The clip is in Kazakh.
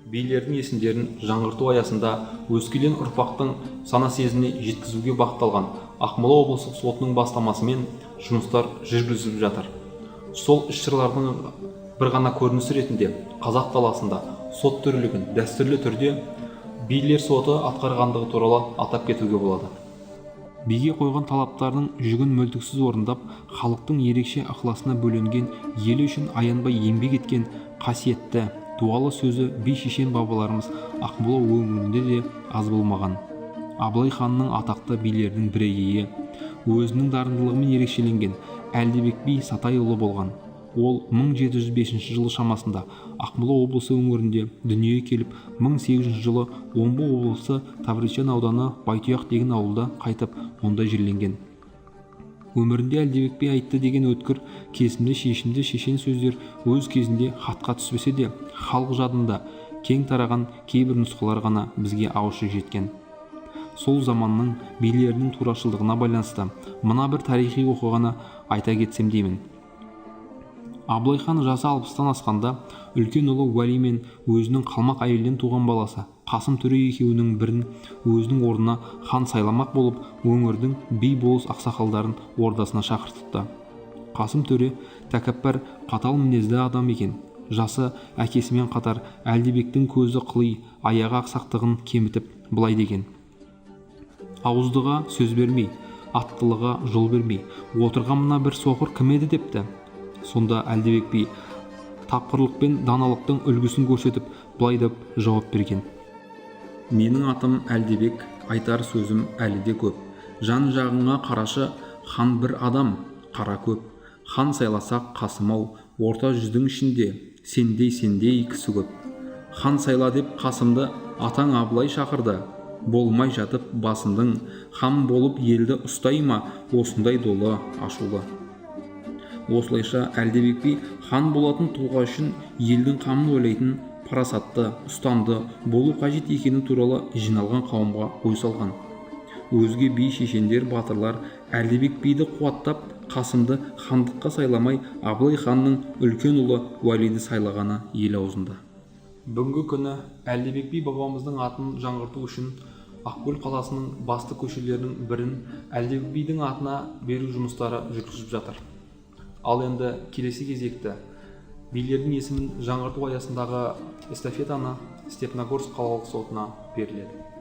Билердің есімдерін жаңғырту аясында өскелең ұрпақтың сана-сезіміне жеткізуге бағытталған Ақмола облыстық сотының бастамасымен жұмыстар жүргізіліп жатыр. Сол іс-шаралардың бір ғана көрінісі ретінде қазақ даласында сот төрелігін дәстүрлі түрде билер соты атқарғандығы туралы атап кетуге болады. Биге қойған талаптардың жүгін мүлтіксіз орындап, халықтың ерекше ықыласына бөленген, елі үшін аянбай еңбек еткен қасиетті, дуалы сөзі би шешен бабаларымыз Ақмола өңірінде де аз болмаған. Абылай ханның атақты билерінің бірегейі, өзінің дарындылығымен ерекшеленген Әлдібек би Сатайұлы болған. Ол 1705 жылы шамасында Ақмола облысы өңірінде дүниеге келіп, 1800 жылы Омбы облысы Тавричан ауданы Байтұяқ деген ауылда қайтып, онда жерленген. Өмірінде Әлдібек би айтты деген өткір, кесімді, шешімді шешен сөздер өз кезінде хатқа түспесе де, халық жадында кең тараған кейбір нұсқалар ғана бізге ауызша жеткен. Сол заманның билерінің турашылдығына байланысты мына бір тарихи оқиғаны айта кетсем деймін. Абылай хан жасы 60-тан асқанда үлкен ұлы Уәли мен өзінің қалмақ әйелінен туған баласы Қасым төре екеуінің бірін өзінің орнына хан сайламақ болып, өңірдің би, болыс, ақсақалдарын ордасына шақыртыпты. Қасым төре тәкаппар, қатал мінезді адам екен. Жасы әкесімен қатар Әлдибектің көзі қыли, аяғы ақсақтығын кемітіп, былай деген: «Ауыздыға сөз бермей, аттылыға жол бермей отырған мына бір соқыр кім еді?» – депті. Сонда Әлдибек би тапқырлық пен даналықтың үлгісін көрсетіп, былай деп жауап берген: «Менің атым Әлдибек, айтар сөзім әлі де көп. Жан жағыңа қарашы, хан бір адам, қара көп. Хан сайласақ, Қасым ау, орта жүздің ішінде сендей сендей кісі көп. Хан сайла деп Қасымды атаң Абылай шақырды. Болмай жатып басындың хан болып елді ұстай ма осындай долы ашулы?» Осылайша, Әлдибек би хан болатын тұлға үшін елдің қамын ойлайтын, парасатты, ұстамды болу қажет екені туралы жиналған қауымға ой салған. Өзге би, шешендер, батырлар Әлдибек биді қуаттап, Қасымды хандыққа сайламай, Абылай ханның үлкен ұлы Уәлиді сайлағаны ел аузында. Бүгінгі күні Әлдибек би бабамыздың атын жаңғырту үшін Ақкөл қаласының басты көшелерінің бірін Әлдибек бидің атына беру жұмыстары жүргізіліп жатыр. Ал енді келесі кезекті билердің есімін жаңғырту аясындағы эстафетаны Степногорск қалалық сотына беріледі.